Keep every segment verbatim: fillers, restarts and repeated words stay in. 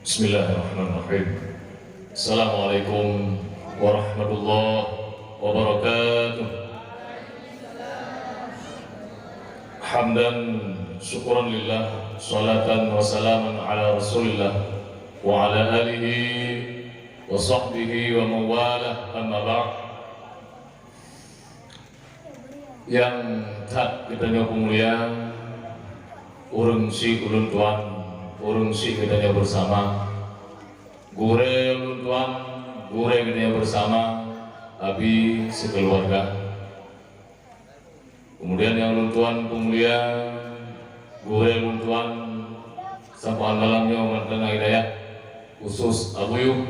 Bismillahirrahmanirrahim. Assalamualaikum warahmatullahi wabarakatuh. Hamdan syukran lillah, salatan wa salaman ala Rasulillah wa ala alihi wa sahbihi wa mawalah, amma ba'd. Nyang that geutanyoe peumulia, ureuëng syik ulôn tuan, ureuëng syik geutanyoe beusama, gurée ulôn tuan, gurée geutanyoe beusama, abi sikeuluwarga. Keumudian nyang ulôn tuan peumulia, gurée ulôn tuan, sampôh malam nyoe mantong hidayah khusus Abu Yub.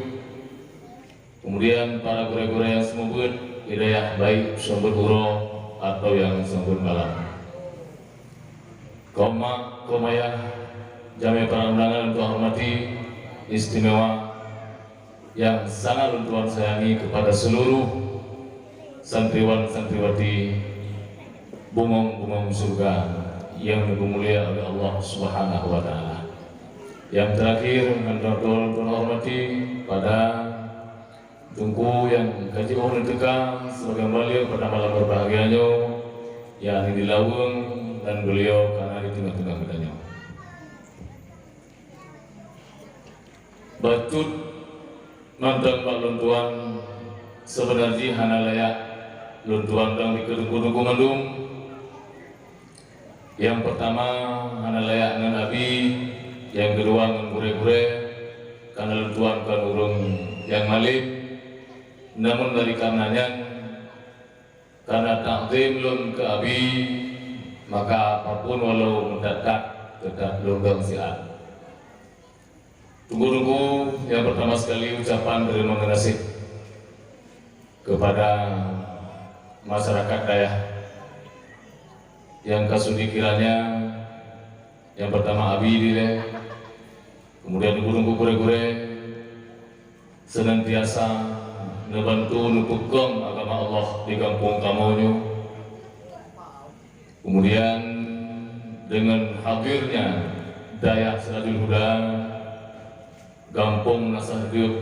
Keumudian para gurée-gurée nyang seumeubeuet hidayah, baik seumeubeuet uroe atawa nyang seumeubeuet malam. Kaum mak, kaum ayah, jamé para undangan nyang lôn hormati, istimewa nyang sangat lôn tuan sayangi kepada seluruh santriwan santriwati bungong-bungong syeuruga nyang dipeumulia oleh Allah Subhanahu wa Taala. Nyang teurakhir, nyang lôn tuan hormati pada Teungku nyang ka jiôh neuteuka sebagai mubalek pada malam berbahagia nyoe, yakni di Laweueng, dan beliau ka na di teungoh-teungoh geutanyoe. Bacut mantong bak lôn tuan, seubeuna jih hana layak lôn tuan dong dikeue teungku-teungku mandum. Nyang peurtama hana layak ngon abi, nyang keudua ngon gurée-gurée, kareuna lôn tuan kon ureuëng nyang malem. Namun dari kareuna nyan, kareuna takzim lôn keu abi, maka apapun walau meudat-dat, teutap lôn dong siat. Teungku-teungku, nyang peurtama sekali ucapan teurimong geunaséh keupada masyarakat dayah nyang ka sudi kiranya nyang peurtama abi dilée, keumudian teungku-teungku gurée-gurée seunantiasa neubantu neupeukong agama Allah di gampông kamoe nyoe. Keumudian deungon hadirnya dayah Sirajul Huda, gampông Nasah Deuek,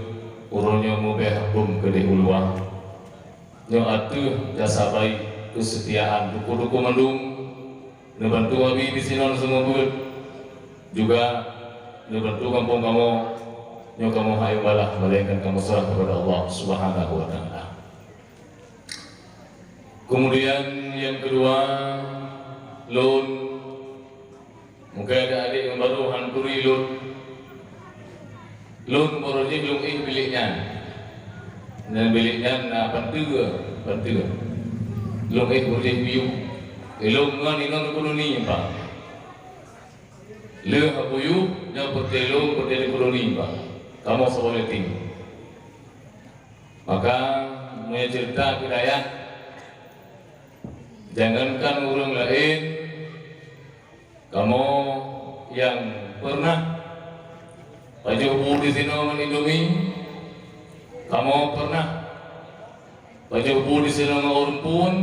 uroe nyoe meubeh hukôm keudeh u luwa. Nyoe ateueh jasa baik keusetiaan teungku-teungku mandum neubantu abi di sinan seumeubeuet, juga neubantu gampông kamoe. Nyoe kamoe hana balah, melainkan kamoe seurah keupada Allah Subhanahu wa Taala. Keumudian nyang keudua, lôn, mungken adék-adék nyang barô han turi lôn. Lôn barô jih lôn éh bilék nyan. Nyan bilék nyan na panteue, panteue. Lôn éh barô jih biyueng. Ilôn ngon inong Teungku Doni nyan pat. Lheueh Abu Yub nyoe peureulée lôn, peureulée Teungku Doni nyan pat. Kamoe saboh yatim. Maka, meunyoe ceurita keu dayah, jangankan ureuëng laén, kamoe nyang peureunah pajoh bu disinoe ngon Indomie, kamoe peureunah pajoh bu disinoe ngon ureuëng phon,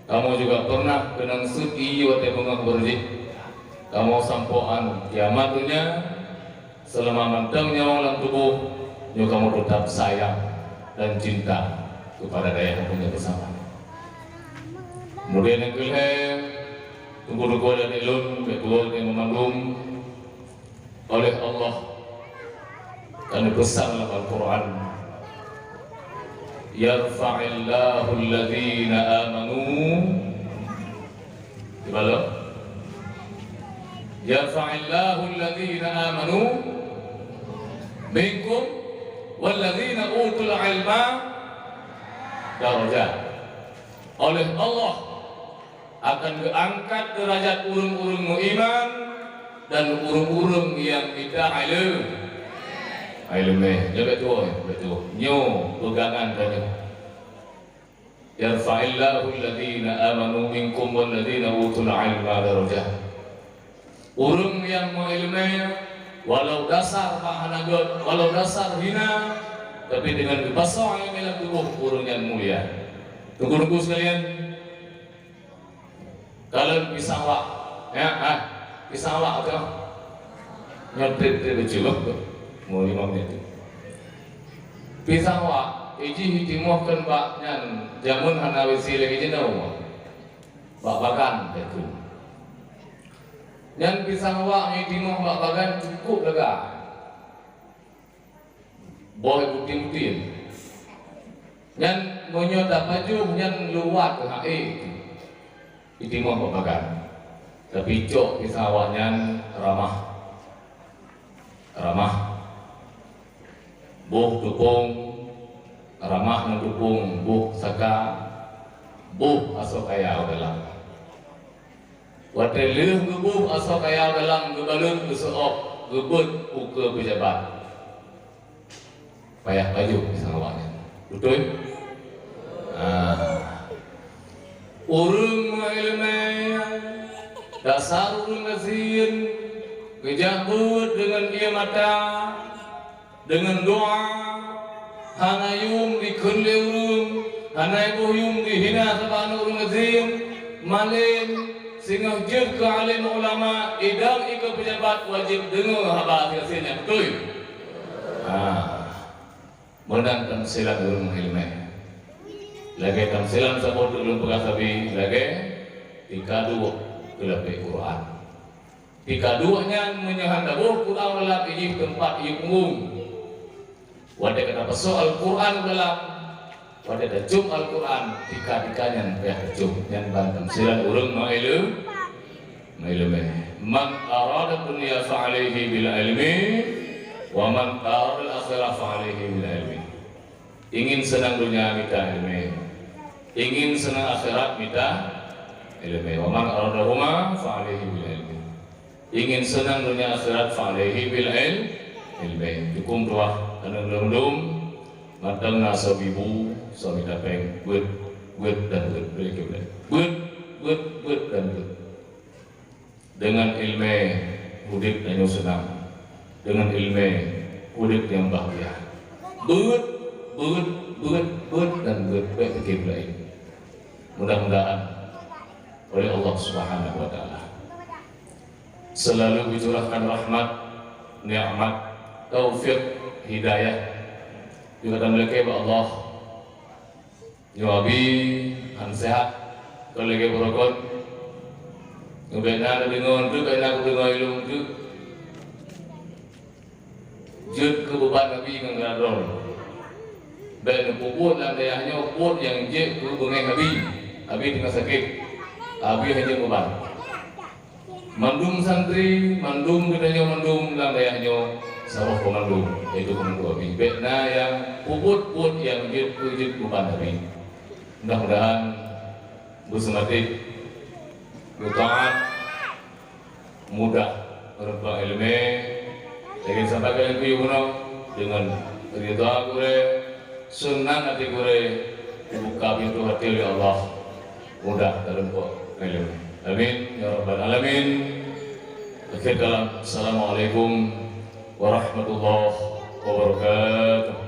kamoe juga peureunah keunong sut ié watée beungoh beureujeuk. Kamoe sampoe 'an kiamat donya, seulama mantong nyawöng lam tuboh, nyoe kamoe teutap sayang dan cinta keupada dayah kamoe nyoe beusama. Keumudian nyang keulhée, teungku-teungku dan ulôn, bék tuwoe teurimong mandum, oleh Allah ka neupeusan lam Al-Qur'an, "Yarfa'illahu alladhina amanu," geubalok, "Yarfa'illahu alladhina amanu minkum walladhina utul ilma darajat." Oleh Allah akan geuangkat deurajat ureuëng-ureuëng meuiman dan ureuëng-ureuëng nyang mita ileu-, ileumèe. Nyoe bék tuwoe, bék tuwoe. Nyoe peugangan tanyoe. "Yarfa'illahu alladhina amanu minkum walladhina utul ilma darajat." Ureuëng nyang meuileumèe, walau dasar hana göt, walau dasar hina, tapi deungon geupasoe ileumèe lam tuboh, ureuëng nyan mulia. Teungku-teungku sekalian, kalon pisang wak, ya, ah, pisang wak tu. Nyoe trép-trép bacut. Lima menit. Pisang wak, ijih itimoh kheun bak nyan, jameun hana W C lagèe jinoe. Bak bagan, jakheun. Nyan pisang wak nyang itimoh bak bagan cukup lagak. Boh ibutin-butin. Nyan meunyoe tapajoh nyan luwat keuh ae itimoh bak bagan. Tapi cok pisang wak nyan ramah. Ramah. Boh teupông, ramah ngon teupông, boh saka, boh asoe kaya u dalam. Watèe lheueh geuboh asoe kaya u dalam, geubalot, geuseuôt, geubeuet u keue peujabat. Payah pajoh pisang wak nyan. Beutôi? Ah. Ureueng meuileumèe, dasar ureueng gasien, geujak beuet deungon ié mata, deungon doa, hana yum jikheun lé ureueng, hana boh yum jihina saban ureueng gasien, malém, singoh jeuet keu além ulama, idang ikeue peujabat wajéb deungoe haba gasien nyan. Beutôi? Ah. Meunan tamsilan ureueng meuileumèe. Lagèe tamsilan saboh teuk lôn peugah sabe, lagèe tika duek keu lapék Quran. Tika duek nyan meunyoe hana boh Quran lam, ijih teumpat ié punggong. Watèe ka tapeusoe Al-Quran u dalam, watèe tacôm Al-Quran, tika-tika nyan payah tacôm. Nyan ban tamsilan ureueng meuileu-, meuileumèe. Man arada dunya fa alaihi bil ilmi, wa man arada akhirah fa alaihi bil ilmi. Ingin seunang donya, mita ileumèe. Ingin seunang akhirat, mita ileumèe. Wa man aradahuma fa alaihi bil ilmi. Ingin seunang donya akhirat, fa alaihi bil il-, ilmi. Jukung tuah aneuk lôn dum, mantong na soe ibu, soe mita péng, beuet, beuet dan beuet. Beuet, beuet, beuet dan beuet. Deungon ileumèe udép tanyoe seunang. Deungon ileumèe udép nyang bahgia. Beuet, beuet, beuet, beuet dan beuet, bèk pikir laén. Mudah-mudahan oleh Allah Subhanahu wa Taala selalu geucurahkan rahmat, nikmat, taufik, hidayah. Juga tameulakèe bak Allah. Nyoe Abi han seuhat, kon lagèe beurokon. Nyoe bèk na neudeungoe teuk, bèk na kudeungoe ilôn teuk. Jeuet keu beuban Abi ngon geuradrol. Bèk neupeubuet lam dayah nyoe buet nyang jeuet keu beungèh Abi. Abi teungoh sakét. Abi hanjeuet beuban. Mandum santri, mandum geutanyoe mandum lam dayah nyoe, saboh komando, yaitu komando Abi. Bèk na nyang peubuet-buet nyang jeuet keu jeuet beuban Abi. Mudah-mudahan beuseumatéh, beutaát, mudah meureumpok ileumèe, lagèe sampaikan lé guru bunoe, deungon ridha gurèe, seunang até gurèe, teubuka pintoe até lé Allah, mudah tareumpok ileumèe. Amin ya rabbal alamin. Akhir kalam, assalamualaikum warahmatullahi wabarakatuh.